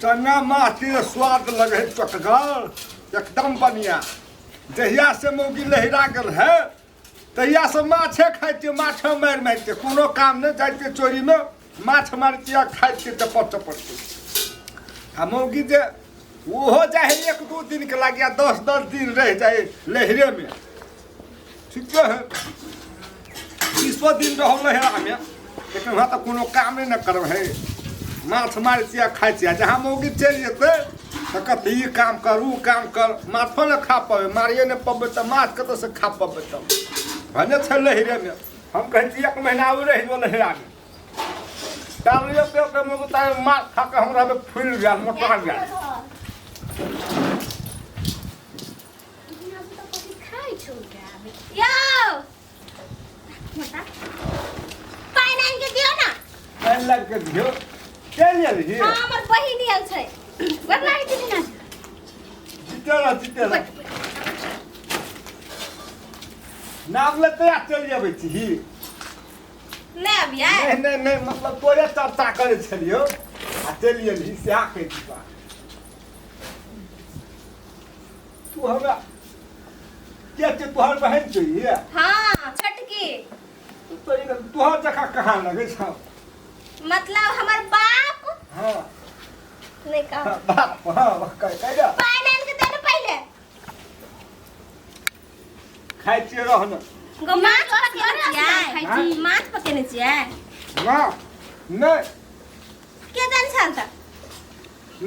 चना माछ के स्वाद लगे है चटगर एकदम बढ़िया। जहिया से मौगी लहरा गेल है तहिया से माछे खाइ छियै, माछ मारि मारि के कोनो काम नहि, जाइ छियै चोरी में माछ मारि के आ खाइ छियै चपट चपट के। आ मौगी जे ओहो जाइ है एक दू दिन के लागी आ 10-10 दिन रहि जाइ लहरे में। ठीक है, 20 दिन रहल लहरा में, लेकिन वहाँ तऽ कोनो कामे नहि करब है, माछ मारै छियै आ खाइ छियै। जहाँ मौगी चलि जेतै तऽ कहतै ई काम कर ओ काम कर, माछो नहि खा पबै, मारिए नहि पबै तऽ माछ कतऽसँ खा पबै। तब भने छै लहरेमे, हम कहै छी 1 महीना ओ रहि जो लहरामे, डालियो पेट में उतार माछ खा के हमरा में फूल गेल, मोटा गेल। यौ पानि आनि के दियौ ना। पानि लाबि के दियौ। चलि एलही? हाँ, हमर बहिन आयल छै। गोर लागै छी ना। जीते रह, जीते रह। नाम लेते आ चलि अबै छी। नहि अबियै? नहि नहि नहि, मतलब तोरे चर्चा करै छलियौ आ चलि एलही, सएह कहै छी। तू हमरा के छै? तोहर बहन छौ ई? हाँ, छोटकी। तो ई तोहर जकाँ कहाँ लगै छौ? मतलब हमर बाप। हाँ। नहि कह। बाप, हाँ, कह कह दे। पानि आनि के दे ने पहिले। खाइ छियै रह ने। गो माछ पकेने छियै? हाँ? माछ पकेने छियै? ना, नहि। के देन छल तऽ?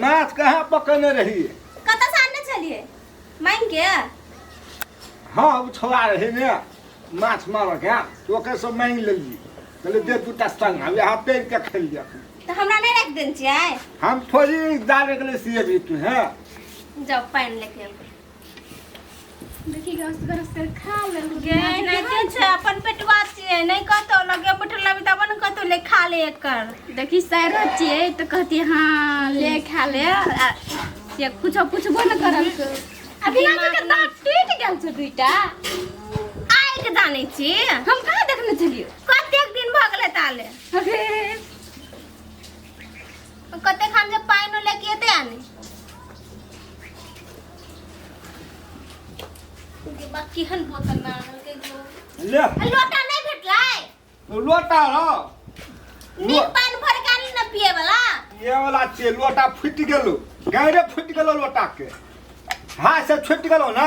माछ कहाँ पकड़ने रही? कतऽ से आनने छलियै? मांगि के? हाँ, ओ छोड़ा रहे ने माछ मारऽ के, तो ओकरे सब मांगि लेलियै, कहलियै दे दूटा संग, हम यहाँ तैर के खेलियै। तऽ हमरा नहि राखि देने छियै? हम थोड़ी जाने के लिए सिए भी तू है। जाओ पानि लेके आउ। देखी गस गस कर खा ले। गे नहि ते छै अपन पेटवा छियै, नहि कतौ लगे बैठल रहबी तब ने कतौ ले खा ले एकर। देखी सैरो छियै तऽ कहती हाँ ले खा ले, आ से कुछो पुछबो न करल। अभी ना के दाँत टूटि गेल छौ दुइटा। आइ के जानै छी? हम कहाँ देखने छलियौ? कतेक दिन भऽ गेलै ताले। अरे कतेक खान जे पानिओ लेके एतै आने। गे बा केहन बोतल में आनल के गो। ले। आ लोटा नहीं भेटलै? लोटा रह। नीक पानि भर के आनली ना पिए वाला। पिए वाला छियै, लोटा फुटि गेलो, गायरे फुटि गेलो लोटा के। हाथ से छुटि गेलो ना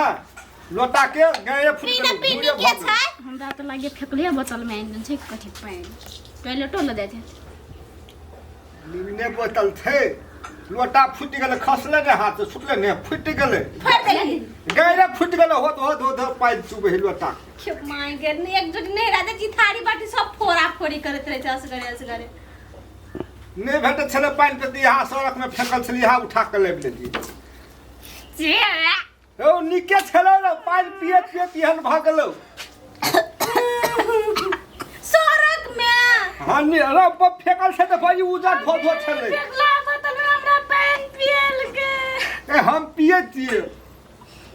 लोटा के, गायरे फुटि पीने गेलो। पीने घूरे के भऽ गेलो। छै? हमरा तऽ लागे फेकले बोतल में आनि देने छै कथी पानि, टॉयलेटो लऽ जाइ छै। निमने बोतल छै, लोटा फुटि गेलै, खसलै ने हाथ से, छुटलै ने, फुटि गेलै। फाड़ि देलही? गायरे फुटि गेलै, होत होत होत होत पानि चुबै है लोटा। खेप माय के ने एक जोड़ी नहीं रहते जी, थारी बाटी सब फोड़ा फोड़ी करैत रहै छै असगरे असगरे। नहि भेटै छलै पानि तऽ यहाँ सड़कमे फेकल छलै, यहाँ उठा कऽ लाबि लेलियै। जे यौ नीके छलै रे, पानि पियैत पियैत एहन भऽ गेलौ। सड़क में? हाँ नी रे फेकल छै तऽ भाई उजर धो धो छलै। फेकला बोतल में हमरा पानि पियल के। ए हम पियै छियै।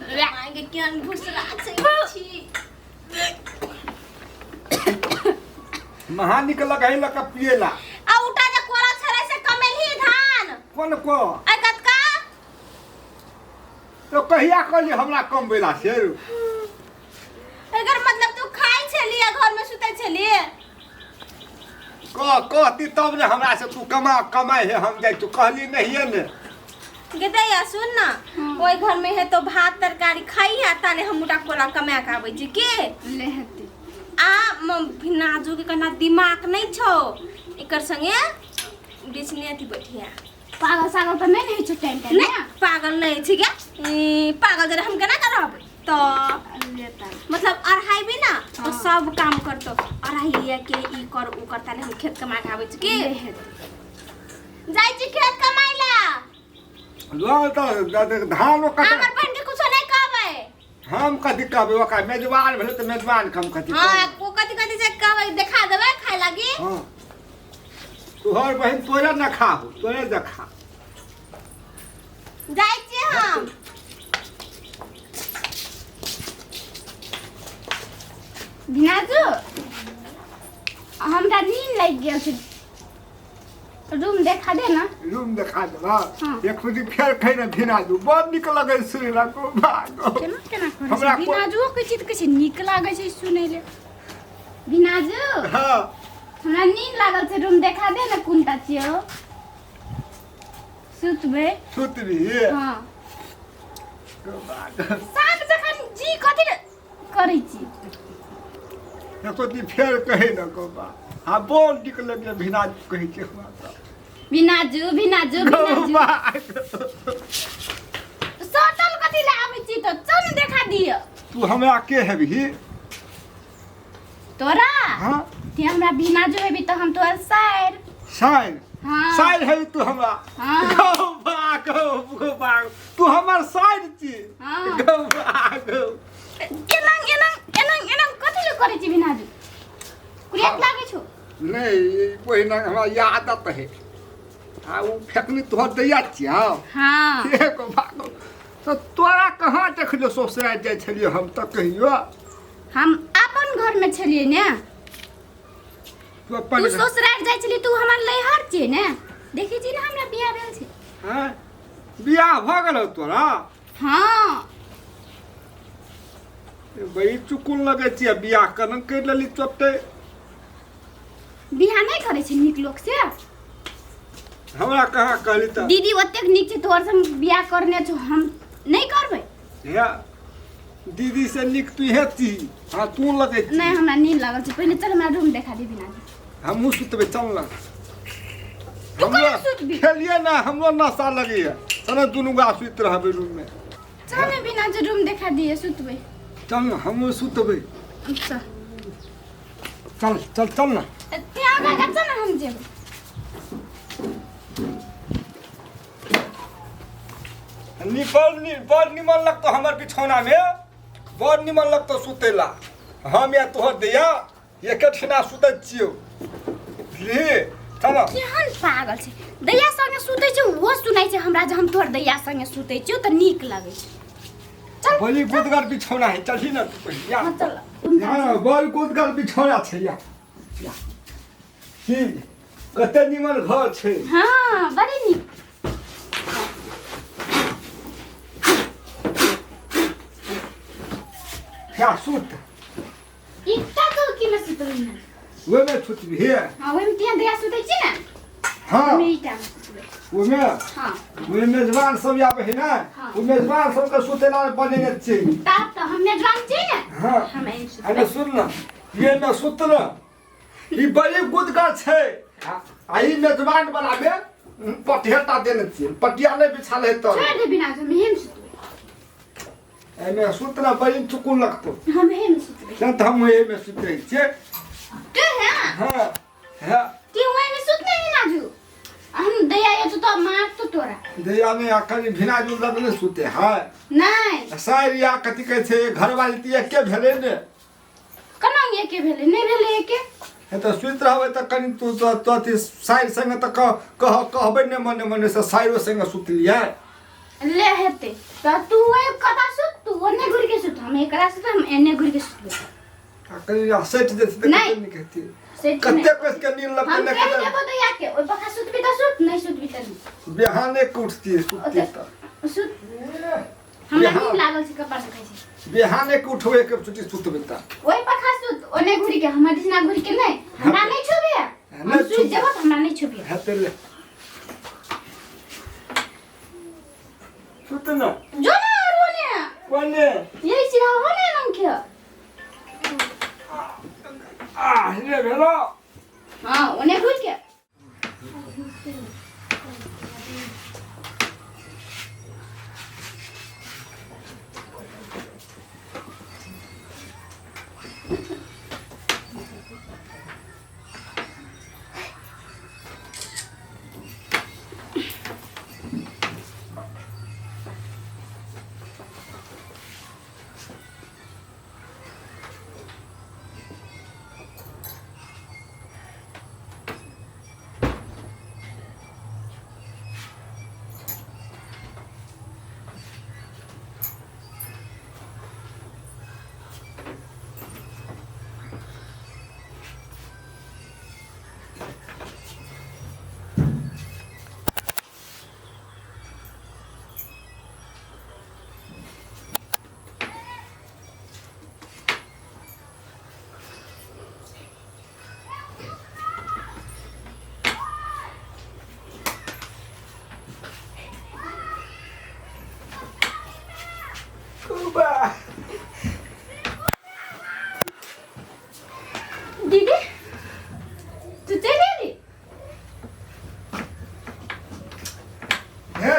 माय के केहन घुसरा छै छी। महा निक लगै लऽ कऽ पियला। आ उठा जे कोरा छलै से कमेलही धान? कोन को? आ कतका? तो कहिया कहली हमरा कमबैला से? एकर मतलब तू खाइ छली आ घर में सुतै छली? कह कहती तब ने हमरा से तू कमा कमाइ है, हम जाइ, तू कहली नहिए ने। गे दैया सुन ना, ओहि घर में है तो भात तरकारी खाई है, ताने हम उठा कोला कमा के आबै छी के ले हेती। आ नाजू के कना दिमाग नहीं छौ, एकर संगे बिछने अथी बैठिया। पागल सागल तऽ नहि ने होइ छौ टाइम टाइम? नहीं पागल नहीं छी गे, ई, पागल जरा हम केना करब तो? लेता मतलब अढ़ाई भी ना तो हाँ। सब काम करतो, अढ़ाई के ई कर ऊ कर, ताने हम खेत कमा के आबै छी के ले हेती। जाइ छी खेत कमाइ ला। लो तऽ धान ओ कटा। हमर बहन के कुछो नहीं कहबै। हम कथी कहबै ओकरा, मेजबान भेलै तऽ मेजबान के हम कथी हाँ कहबै? ओ कथी कथी से कहबै, देखा देबै खाय लागी। हाँ तोहर बहिन तोरे न खाहो, तोरे देखा। जाइ छी हम। भिनाजू हमरा नींद लागि गेल छै। रूम देखा दे ना। रूम देखा देबा? हाँ। एक खुदी फेर खै ने भिना दू, बड़ नीक लगै सुनै ला को भागो। केना केना करै हमरा छै भिनाजुओ कहै छी तऽ कहै छै नीक लागै छै सुनै ले। भिनाजु। हाँ। हमरा नींद लागल छै, रूम देखा दे ना कोनटा छियौ, सुतबै। सुतबी? हाँ। साँझ जखन जी कथी ले करै छी। एको दिन फेर कहै न गौबा। हाँ, बड़ नीक लगै भिनाजु कहै छै हमरा तऽ। भिनाजु भिनाजु भिनाजु। गौबा। सटल कथी ले आबै छी तऽ चल ने देखा दिअ। तू हमरा के हेबही? तोरा? हाँ। ते हमरा भिनाजु हेबी तऽ हम तोहर साइर। साइर? हाँ। साइर हेबी तू हमरा? हाँ। गौबा गौबा, तू हमर साइर छी? हाँ। गौबा गौ। एना एना एना एना कथी ले करै छी भिनाजु? कुरियत लागै छौ? नहीं, ओहिना हमरा आदत है। आ ओ फेकनी तोहर दैया छियौ? हाँ। हे गौबा गौ, तऽ तोरा कहाँ देखलियौ ससुराल जाइ छलियौ हम तऽ कहियो? हम अपन घर में छलियै ने। तू अपन तू ससुराल जाइ छली, तू हमर लैहर छियै ने, देखै छी ने हमरा बियाह भेल छै। हैं, बियाह भऽ गेलौ तोरा? हाँ। बड़ी चुकुन लगै छियै, बियाह केना करि लेली चोटे? बियाह नहि करै छै नीक लोक से। हमरा कहाँ कहली तऽ? दीदी ओतेक नीक छै, तोहर संग बियाह करने छौ, हम नहि करबै? हे, दीदी से नीक तू हे छी। हाँ, तू लगै छी। नहि, हमरा नींद लागल छै, पहिले चल हमरा रूम देखा दे बिना। हमहूँ सुतबै, चल ना। तू कोना सुतबी? खेलिए ना, हमरो नशा लगैया। चल ना, दुनू गा सुति रहबै रूम में। चल ने बिना जे रूम देखा दिए, सुतबै। चल ना, हमहूँ सुतबै। चल। चल चल चल ना। ते आगा आगा चल ना, हम जेबै। निकल, बड़ निमन लगतो हमर बिछौना में, बड़ निमन लगतो सुतेला। हम या तोहर दैया एके ठिना सुतै छियौ, बुझलिही? चल। केहन पागल छै, दैया संगे सुतै छै, ओहो सुनै छै हमरा जे हम तोहर दैया संगे सुतै छियौ तऽ नीक लगै छै। चल। बड़ी गुदगर बिछौना है, चलही ना तू पहिले या। हाँ, चल। हाँ, बड़ गुदगर बिछौना छै। या या की कते निमन घर छै। हाँ, बड़ी नीक। या सुत। एकटा चौकी में सुतबै ना? ओहिमे सुतबी हे? हाँ, ओहिमे तिया दैया सुतै छी ने। हाँ। ओहिमे ईटा में सुतबै। ओहिमे? हाँ। ओहिमे मेजबान सब आबै है ने? हाँ। ओ मेजबान सबके सुतेला बनेने छै। तब तऽ हम मेजबान छी ने। हाँ। हम एहिमे सुतबै। अरे सुन ना, ये में सुत ना, ई बड़ी गुदगर छै। आ ई मेजबान वाला में पटिया देने छियै, पटिया नहि बिछाल है तऽ छोड़ि दे बिना, हम एहिमे सुतबै। एहिमे सुतना बड़ी सुकून लगतौ। हम एहिमे सुतबै। चल तऽ हम एहिमे सुतै छियै। तू है? हाँ हाँ। तू ओहिमे सुतने ही नाजू, हम दैया ये तो मारतो तोरा। दैया नहि, अखन भिनाजू लग नहि सुते है। नहि। साइर या कथी कहै छै घरवाली तऽ एके भेलै ने। केना एके भेलै? नहि भेलै एके। हे तऽ सुति रहबै तऽ कनि तू तऽ अथी साइर संगे तऽ कह कह कहबै ने मने मने से साइरो संगे सुतलियै। ले हेतै तऽ तू ओहि कता सुत, तू ओने घुरि के सुत, हम एकरा सुत, हम एने घुरि के सुतबै। आ कनि सटि जेतै तऽ नहि। कते नीक हेतै। सटि कते नहि। कसके नींद लगतै। हम ने कहि कते देबो दैया के, ओहि पखा सुतबी तऽ सुत, नहि सुतबी तऽ नहि। बिहाने के उठतियै सुततियै तऽ। सुत, हमरा नींद लागल छै, कपार दुखाइ छै। बिहाने के उठबै के छुट्टी सुतबै तऽ। ओहि पखा सुत, ओने घुरि के, हमर दिसना घुरि के नहि, हमरा नहि छुबे। हम नहि सुति छुबे। जेबो तऽ हमरा नहि छुबे। हेतै ले। सुत न। जो ना रोने। कोने? यही सीधा होने रंग के। आ ले भेलो। हाँ, ओने घुरि के।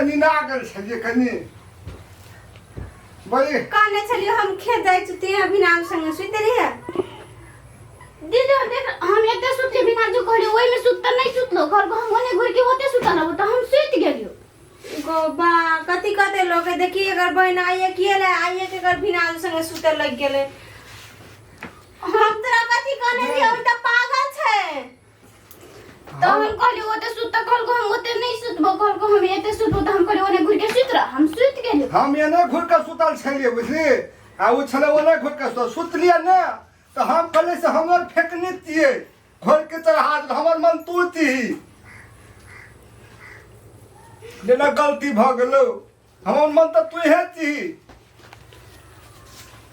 निना गेल छलियै कनि बड़ी। कहने छलियो हम खेत जाइ छी, ते अभिनाम संगे सुति रहिए। दीदी देख, हम एते सुतले बिना जो कहलियो ओहि में सुत त नहीं सुतलो। घर को हम ओने घुर के होते सुतल रहबो त हम सुति गेलियो। गो बा, कथी कहते लोग, देखी अगर बहन आइए किए ले आइए के अगर भिनाजू संगे सुते लग गेले। हम तोरा कथी कहने रहियो, ई त पागल छै। तो हम कहलियो ओते सुत त कहलको हम ओते नहीं सुतबो, कहलको हम एते सुतबो त हम कहलियो ओने घुर के सुत रह, हम सुति गेलियो। हम एने घुर के सुतल छलियै बुझली, आ ओ छलै ओने घुर के सुतल। सुतलियै ने तऽ हम कहलियै से हमर फेकनी छियै, घोर के चढ़ा देल, हमर मन तू छी जेना गलती भऽ गेलौ। हमर मन तऽ तूहे छी,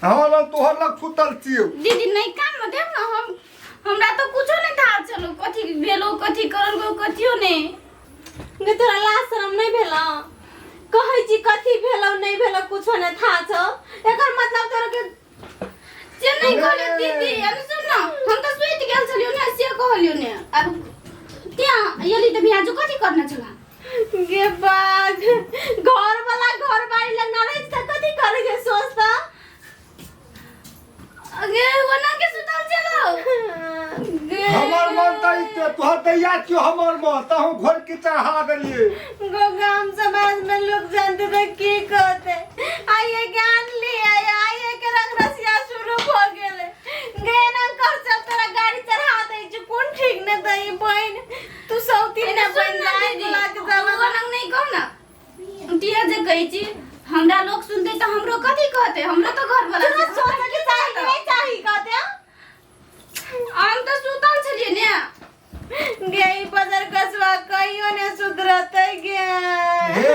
हमर मन तोहर लग सुतल छियौ। दीदी नहीं काम में देख ना, हम हमरा तो कुछो नहीं था चलो कथी भेलो कथी करल गो कथियो नहीं। गे तोरा लाज शरम नहीं भेलौ? कहै छी कथी भेलौ नहीं भेलौ कुछो नहीं था छौ, एकर मतलब तोरा के से नहीं कहलियो दीदी। अरे सुन ना, हम तो सुति गेल छलियो ने, से कहलियो ने। अब त्या यली त बिहाजू कथी करने छला? गे बाग, घर वाला घर बारी लग ना रहे त कथी करे के सोच त। अगे ओना के सुतल चलो गे। हमर मन तऽ ई तोहर दैया छियौ, हमर मन तऽ हम घोर के चढ़ा देलियै। गो गाम समाज में लोग जानते त की कहते? आइए ज्ञान लिए आइए के रंग रसिया शुरू हो गेले। गे ना कर चल, तोरा गाड़ी चढ़ा दै छी, कोन ठीक ने दई बहिन, तू सौती ने बन जाए बुला के जमा। ओना नहीं कह ना तिया जे कहै छी, हमरा लोग सुनते त हमरो कथी कहते? हमरो तो घर वाला तोरा सोच के चाही नहीं चाही कहते? हम तो सुतल छलियै ने। गे ई बजर कसवा कहियो ने सुधरतै गे। हे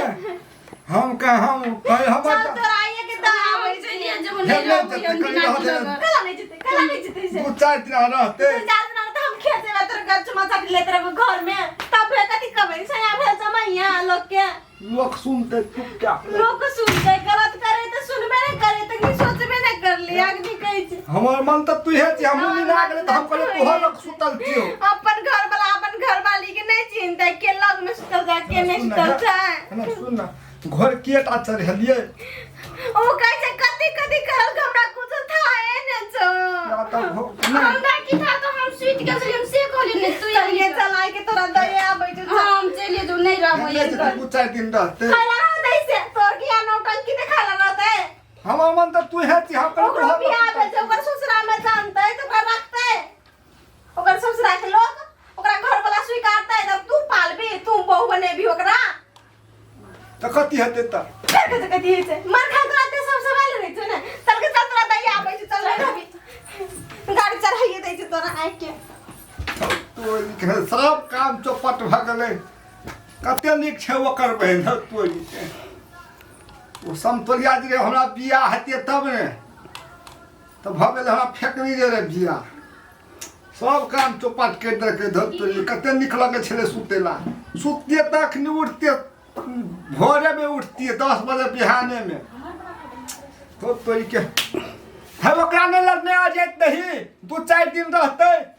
हम कह हम कह हमर चल तोरा आइए के तऽ आबै चलिए छी। जब हे नहीं नहीं रहबै जेतै, हम कहीं बिना रहतै। लगल। कला नहीं जेतै, कला नहीं जेतै से। दू चारि दिन रहते। दू चार दिन तऽ हम खेत जेबै, तोर गच मचा लेत रहबै घर में, तब फेर कथी कहबै? सया भेल जमैया लोग के। लोक सुनते चुप क्या? लोक सुनते, गलत करे तऽ सुनबे नहि करे तऽ की सोचबे नहि करली अग्नि कहै छै। हमर मन तऽ तुहे छी, हम हमर निना मन गेलै तऽ हम तऽ कहलियै तुहे तोहर लग सुतल छियौ। अपन घर वाला अपन घर वाली के नहीं चिन्हते, के लग में सुतल जा के नहीं सुन सुतल ना, जाए। है ना, सुन ना, घर के टा चढ़ेलियै? ओ कहै छै कथी कथी करल के हमरा कुछ थाए ने छौ। या तऽ नहि। हमरा की था तो हम सुति गेल छलियै, हम से कहलियै ने तू चलिए चलाय के तोरा दया आबै छौ। चल। हम चलिए जो नहीं रहबै। नहि जेतै, दू चारि दिन रहते। खाइला रह दै से तोर की नौटंकी देखा रहतै। हमर मन तऽ तुहे छी, हम कहलियै ओकरो तोहर लग बियाह सुतल भेल छै, ओकर ससुरा में जानतै तऽ ओकरा रखतै? ओकर ससुरा के लोग ओकरा घर वाला स्वीकारतै तब तू पालबी, तू बहू बनेबी ओकरा? तऽ कथी हेतै तऽ? फेर कथी कथी होइ छै? मार खा तोरा ते सब सवाल रहै छौ ने। चल के चल, तोरा दैया आबै छै, चल रही गाड़ी चढ़ाइए दै छै तोरा आँखि के। तोरी सब काम चौपट भऽ गेलै। कते नीक छै ओकर बहिन। हौ तोरी के, ओ समतोलिया जे हमरा बियाह हेतै तब ने, तऽ भऽ गेलै हमरा फेकनी जे रे बियाह, सब काम चौपट करि देलकै। धौ तोरी, कते नीक लगै छलै सुतैला। सुततियै तखनी उठतियै, भोरेमे उठतियै 10 बजे बिहानेमे। धौ तोरी के, हम ओकरा नहि लड़ने आ जाइत नहीं, दू चारि दिन रहतै।